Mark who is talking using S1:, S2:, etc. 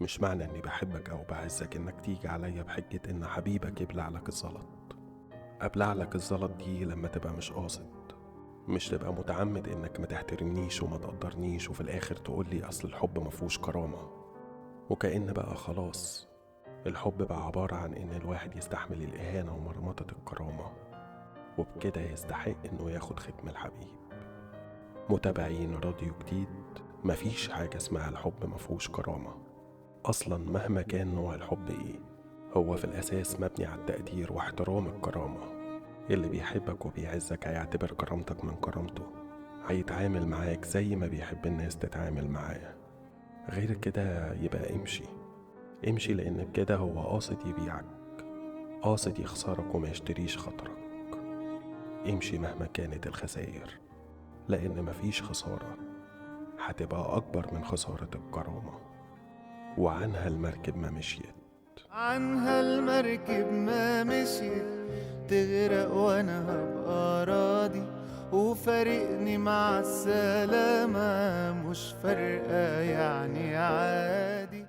S1: مش معنى اني بحبك او بعزك انك تيجي عليا بحجة ان حبيبك يبلع لك الزلط. ابلع لك الزلط دي لما تبقى مش قاصد، مش تبقى متعمد انك ما تحترمنيش وما تقدرنيش، وفي الاخر تقولي اصل الحب مفهوش كرامة. وكأن بقى خلاص الحب بقى عبارة عن ان الواحد يستحمل الاهانة ومرمطة الكرامة، وبكده يستحق انه ياخد ختم الحبيب. متابعين راديو جديد، مفيش حاجة اسمها الحب مفهوش كرامة أصلا. مهما كان نوع الحب إيه، هو في الأساس مبني على التقدير واحترام الكرامة. اللي بيحبك وبيعزك هيعتبر كرامتك من كرامته، هيتعامل معاك زي ما بيحب الناس تتعامل معاه. غير كده يبقى امشي امشي، لأن بكده هو قاصد يبيعك، قاصد يخسرك وما يشتريش خاطرك. امشي مهما كانت الخسائر، لأن مفيش خسارة هتبقى أكبر من خسارة الكرامة. وعنها المركب ما مشيت،
S2: عنها المركب ما مشيت، تغرق وانا هبقى راضي، وفارقني مع السلامة مش فارقة يعني عادي.